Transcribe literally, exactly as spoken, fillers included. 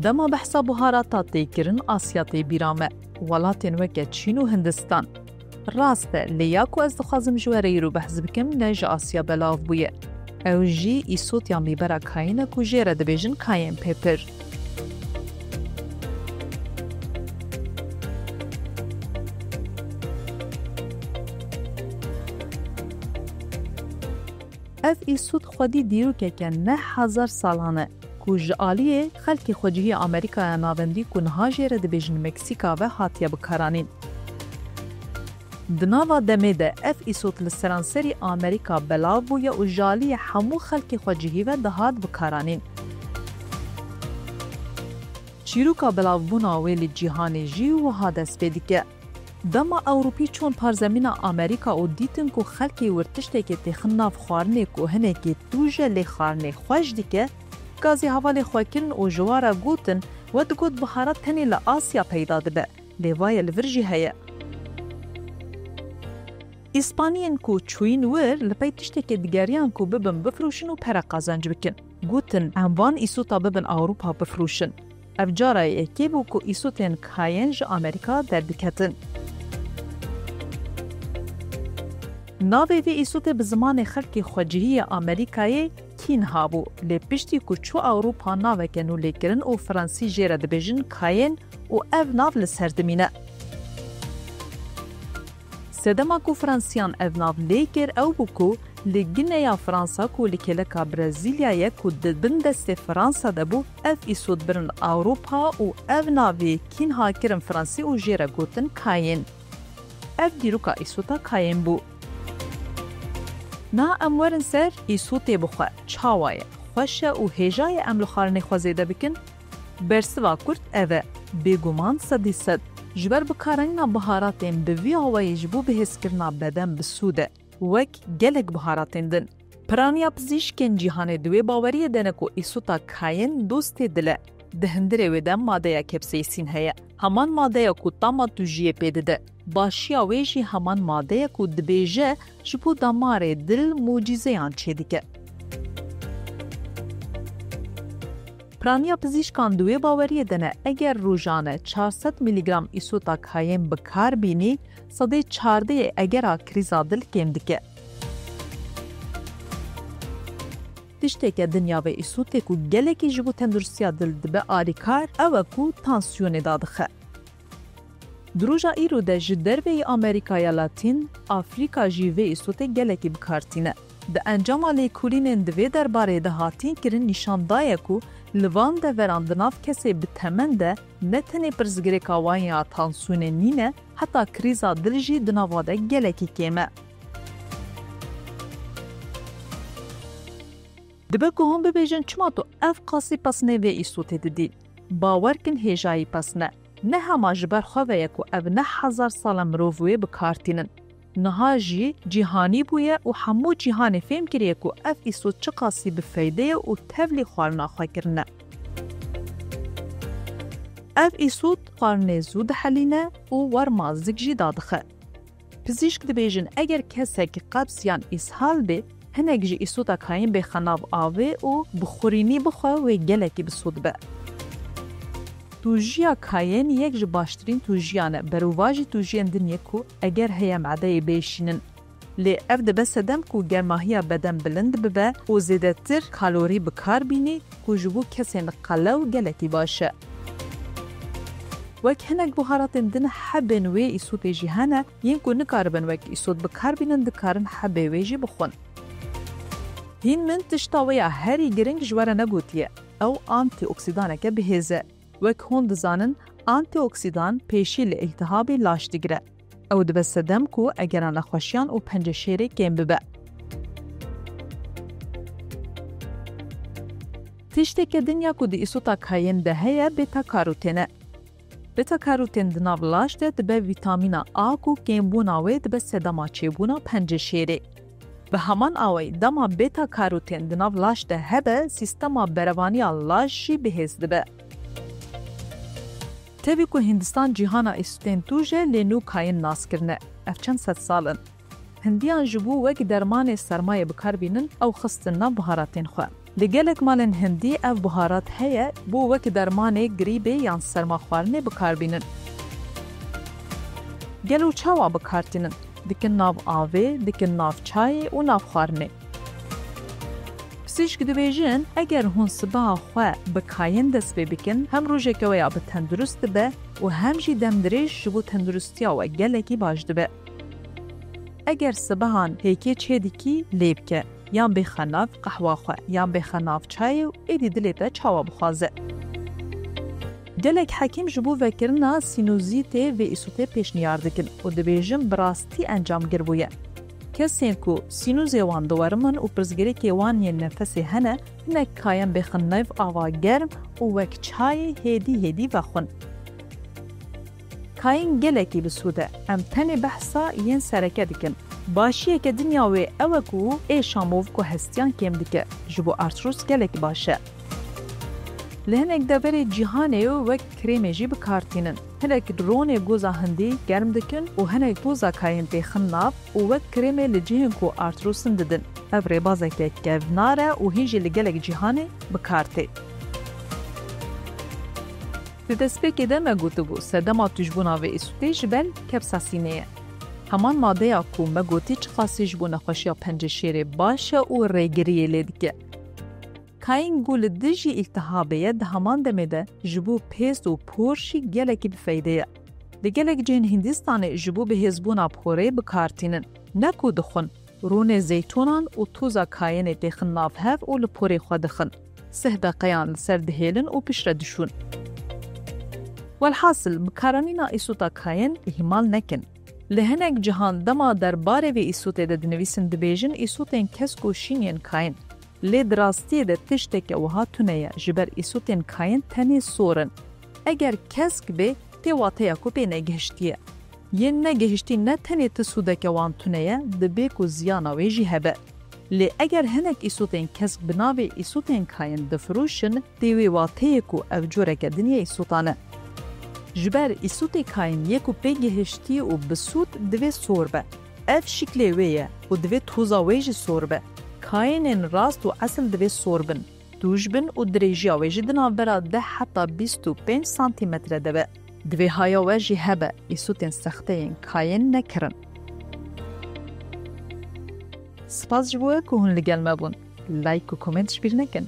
Dema behsa buharata tê kirin, Asya tê bîra me. Welatên weke Çîn û Hindistan. Rast e, lê ya ku ez dixwazim ji we re îro behs bikim, ne ji Asya belav bûye. Ew jî îsot ya mîbera kayên e ku jê re dibêjin Cayenne pepper. Ev îsot xwedî dîrokeke neh hezar salan e ku ji aliyê xelkê xwecihî ya Amerîkaya Navendî ku niha jê re dibêjin Meksîka ve hatiye bikaranîn. Di nava demê de ev îsot li seranserî Amerîka belav bûye û ji aliyê hemû xelkê xwecihî ve dihat bikaranîn. Çîroka belavbûna wê li cîhanê jî wiha dest pê dike. Dema Ewropî çûn parzemîna Amerîka û dîtin ku xelkê wir tiştekê têxin nav xwarinê ku hinekî tûj e lê xwarinê xweş dike, gazî hevalê xwe kirin û ji wan re gotin, we digot biharat tenê li Asya peyda dibe, lê vaye li vir jî heye. Îspaniyên ku çûyîn wir li pey tiştekê digeriyan ku bibin bifroşin û pere qezenc bikin. Gotin, em van îsota bibin Ewropa bifroşin. Ev cara yekê bû ku îsotên Cayenne ji Amerîka derdiketin. Navê vê îsotê bi zimanê xelkê xwecihî yê Amerîkayê Kinha bû, lê piştî ku çû Ewropa naveke nû lê kirin û Fransî jê re dibêjin Cayenne û ev nav li ser dimîne. Sedema ku Fransiyan ev nav lê kir ew bû ku li gineya Fransa ku li kêleka Brezîlyayê ku di bin destê Fransa de bû, ev îsot birin Ewropa û ev navê Kinha kirin Fransî û jê re gotin Cayenne. Ev dîroka îsota Cayenne bû. Na em werin ser îsotê bixwe. Çawa ye? Xweş e û hêja ye em li xwarinê xwe zêde bikin? Bersiva kurt ev e, bêguman sedî sed. Ji ber bikaranîna biharatên bi vî awayî ji bo bihêzkirina beden bi sûd e, wek gelek biharatên din. Piraniya pizîşkên cîhanê di wê baweriyê de ne ku îsota Cayenne dostê dil e. Di hundirê wê de madeya capsaicin heye. Heman madeya ku tama tûjiyê pê dide. Başiya wê jî heman madeyek û dibêje ji bo damarê dil mucîzeyan çêdike. Piraniya pizîşkan di wê baweriyê de ne, eger rojane çar sed mîlîgram îsota Cayenne bi kar bînî, sedê çardeh yê egera krîza dil kêm dike. Tişteke din ya vê îsotê ku gelekî ji bo tenduristiya dil dibe alîkar, ew e ku tansiyonê dadixe. Di roja îro de ji derveyî Amerîkaya Latîn, Afrîka jî vê îsotê gelekî bi kar tîne. Di encama lêkolînên di vê derbarê de hatîn kirin nîşan daye ku li van deveran di nav kesê bi temen de ne tenê pirsgirêka wan ya tansiyonê nîne, heta krîza dil jî di nava de gelekî kêm e. Dibe ku hûn bibêjin, çima tu ev qasî pesnê vê îsotê didî? Bawer kin hêjayî pesn e. Ne hema ji ber xwe ve ye ku ev neh hezar sal e mirov wê bi kar tînin. Niha jî cîhanî bûye û hemû cîhanê fêm kiriye ku ev îsot çiqasî bi feyde ye û tevlî xwarina xwe kirine. Ev îsot xwarinê zû dihelîne û werma zik jî dadixe. Pizîşk dibêjin, eger kesek qebz yan îshal bê, hinek ji îsota Cayenne bêxe nav avê û bi xurînî bixwe wê gelekî bi sûd be. Tûjiya Cayenne yek ji baştirîn tûjiyan e, berovajî tûjiyên din ye ku eger heye medeyê bêşînin. Lê ev dibe sedem ku germahiya beden bilind bibe û zêdetir kalorî bi kar bînî ku ji bo kesên qelew gelekî baş e. Wek hinek buharatên din hebên wê îsotê jî hene, yên ku nikaribin wek îsot bi kar bînin, dikarin hebê wê jî bixwin. Hîn min tişta wê ya herî giring ji we re negotiye, ew antîoksidaneke bihêz e. Wek hûn dizanin, antîoksidan pêşî li îltihabê laş digire. Ew dibe sedem ku egera nexweşiyan û penceşêrê kêm bibe. Tişteke din ya ku di îsota Cayenne de heye, beta karotên e. Beta karotên di nav laş de dibe vîtamîna A ku kêmbûna wê dibe sedema çêbûna penceşêrê. Bi heman awayî, dema beta karotên di nav laş de hebe, sîstema berevaniya laş jî bihêz dibe. Tevî ku Hindistan cîhana îsotên tûj e, lê nû Cayenne nas kirine. Ev çend sed sal in. Hindiyan ji bo wek dermanê sermayê bi kar bînin, ew xistin nav biharatên xwe. Li gelek malên hindî ev buharat heye bo wek dermanê grîbê yan sermaxwarinê bikarbînin. Gelo çawa bikartînin? Dikin nav avê, dikin nav çayê û nav xwarinê. Psîşk dibêjin, eger hûn sibeha xwe bi kayin dest pê bikin, hem rojeke we ya bi tendurist dibe û hem jî demdirêj ji bo tenduristiya we gelekî baş dibe. Eger sibehan hêkê çêdikî, lê bike. Yan bêxe nav qehwa xwe, yan bêxe nav çayê û êdî dilê te çawa bixwaze. Gelek hekîm ji bo vekirina sînozîtê vê îsotê pêşniyar dikin û dibêjin bi rastî encamgir bûye. Kesên ku sînozê wan diwerimin û pirsgirêkê wan yên nefesê hene, hinek kayen bêxin nav ava germ û wek çayê hêdî hêdî vexwin. Kayin gelekî bi sûd e. Em tenê behsa yên sereke dikin. Başiyeke dinya wê ew e ku ê şamov ku hestiyan kêm dike, ji bo artros gelek baş e. Li hinek deverê cîhanê wek krêmê jî bi kar tînin. Hinek ronê goza hindî germ dikin û hinek goza kayên têxin nav û wek krêmê li cihên ku artrosin didin. Ev rêbazeke kevnar e û hîn jî li gelek cîhanê bi kar tê. Di destpêkê de me gotibû, sedema tûjbûna vê îsûtê ji ber kepsasînê ye. Heman madeya ku me gotî çiqasî ji bo nexweşiya penceşêrê baş e û rêgiriyê lê dike. Kayin ku li dijî îltihabê ye, di heman demê de ji bo pêst û por jî gelekî bi feyde ye. Li gelek cihên Hîndistanê ji bo bihêzbûna porê bi kar tînin. Ne ku dixwin, rûnê zeytûnan û toza kayinê têxin nav hev û li porê xwe dixin. Sih deqeyan li ser dihêlin û piştre dişûn. Welhasil, bikaranîna îsota kayin îhmal nekin. Li hinek cihan dema derbarê vê îsotê de dinivîsin dibêjin îsotên kesk û şîn yên kayin. Lê di rastiyê de tişteke wiha tune ye, ji ber îsotên kayin tenê sor in. Eger kesk bê, tê wateya ku pê negihiştiye. Yên negihiştî ne tenê ti sûdeke wan tune ye, dibê ku ziyana wê jî hebe. Lê eger hinek îsotên kesk bi navê îsotên kayin difiroşin, tê wê wateyê ku ev coreke din yê îsotan e. Ji ber îsotê kayin yê ku pê gihiştî û bi sûd divê sor be. Ev şiklê wê ye û divê toza wê jî sor be. Kayinên rast û esil divê sor bin, tûj bin û dirêjiya wê ji di navbera deh heta bîst û pênc santîmetre de be. Divê haya we jî hebe, îsotên sexte yên kayin nekirin. Spas ji bo we ku hûn li gel me bûn. Like û comment ji bîr nekin.